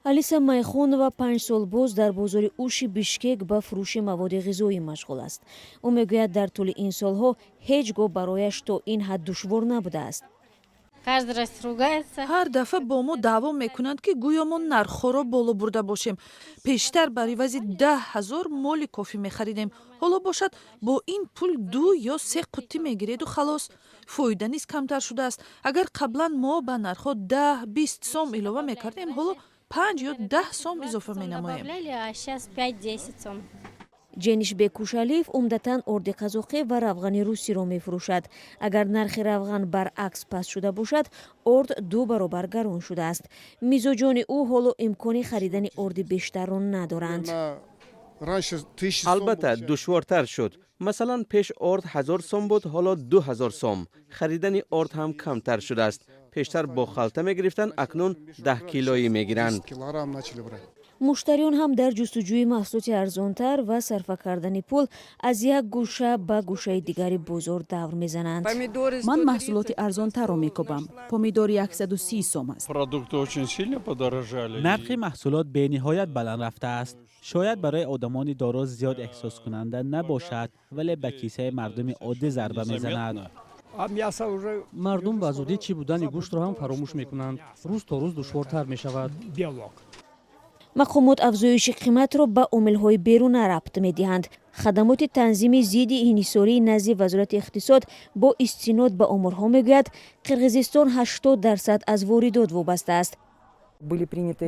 Алиса Майхонова 5 сол боз дар бозори Уши Бишкек ба фурӯши маводи ғизоӣ машғул аст. Ӯ мегӯяд, дар тӯли ин солҳо ҳеҷ гоҳ барояш то ин ҳад душвор набудааст. Каждый раз ругается. Ҳар дафъа бо мо даъво мекунанд, ки гӯё мо нархҳоро боло бурда бошем. Пештар бар ивази 10 000 моли кофӣ мехаридем, ҳоло бошад бо ин пул ду ё се қуттӣ мегиреду халос. Фоида низ камтар шудааст. Агар қаблан мо ба нархҳо 10-20 сом илова мекардем, ҳоло 5 ё 10 сом изофа менамоем. Добавляли, а сейчас 5-10 сом. Ҷенишбек Кушалиев умдатан орди қазоқӣ ва равғани русиро мефурӯшад. Агар нархи равған баръакс паст шуда бошад, орд ду баробар гарон шудааст. Мизоҷони ӯ ҳоло имкони харидани орди бештарро надоранд. Албатта, душвортар шуд. Масалан, пеш орд 1000 сом буд, ҳоло 2000 сом. Харидани орд ҳам камтар шудааст. Пештар бо халта мегирифтанд, акнун 10 килоӣ мегиранд. Муштариён ҳам дар ҷустуҷӯи маҳсулоти арзонтар ва сарфа кардани пул аз як гӯша ба гӯшаи дигари бозор давр мезананд. Ман маҳсулоти арзонтарро мекобам. Помидор 130 сом аст. Продукты очень сильно подорожали. Нархи маҳсулот бениҳоят баланд рафтааст. Шояд барои одамони доро зиёд эҳсоскунанда набошад, вале ба кисаи мардуми оддӣ зарба мезанад. Мардум ба зудӣ чӣ будани гӯштро ҳам фаромӯш мекунанд. Рӯз то рӯз душвортар мешавад. Мақомот афзоиши қиматро ба омилҳои беруна рабт медиҳанд. Хадамоти танзими зидди инҳисории назди Вазорати иқтисод бо истинод ба оморҳо мегӯяд, Қирғизистон 80% аз воридот вобаста аст.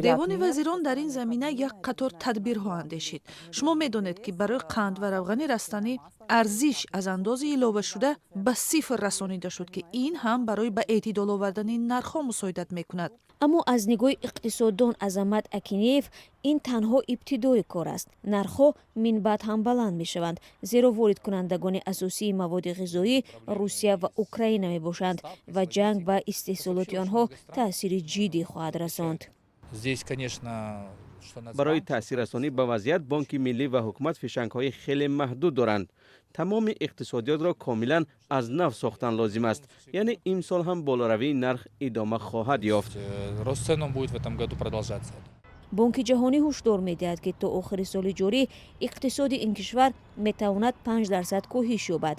Девони вазирон дар ин замина як қатор тадбирҳо андешид. Шумо медонед, ки барои қанд ва равғани растанӣ арзиш аз андози иловашуда ба сифр расонида шуд, ки ин ҳам барои ба эътидол овардани нархҳо мусоидат мекунад. Аммо аз нигоҳи иқтисоддон Азамат Акинеев, ин танҳо ибтидои кор аст. Нархҳо минбаъд ҳам баланд мешаванд, зеро воридкунандагони асосии маводи ғизоӣ Русия ва Украина мебошанд ва ҷанг ба истеҳсолоти онҳо таъсири ҷиддӣ хоҳад расонд. Здесь, конечно, Барои таъсиррасонӣ ба вазъият Бонки Миллӣ ва ҳукумат фишангҳои хеле маҳдуд доранд. Тамоми иқтисодиётро комилан аз нав сохтан лозим аст. Яъне имсол ҳам болоравии нарх идома хоҳад ёфт. Рост цен, он будет в этом году продолжаться. Бонки Ҷаҳонӣ ҳушдор медиҳад, ки то охири соли ҷорӣ иқтисоди ин кишвар метавонад 5% коҳиш ёбад.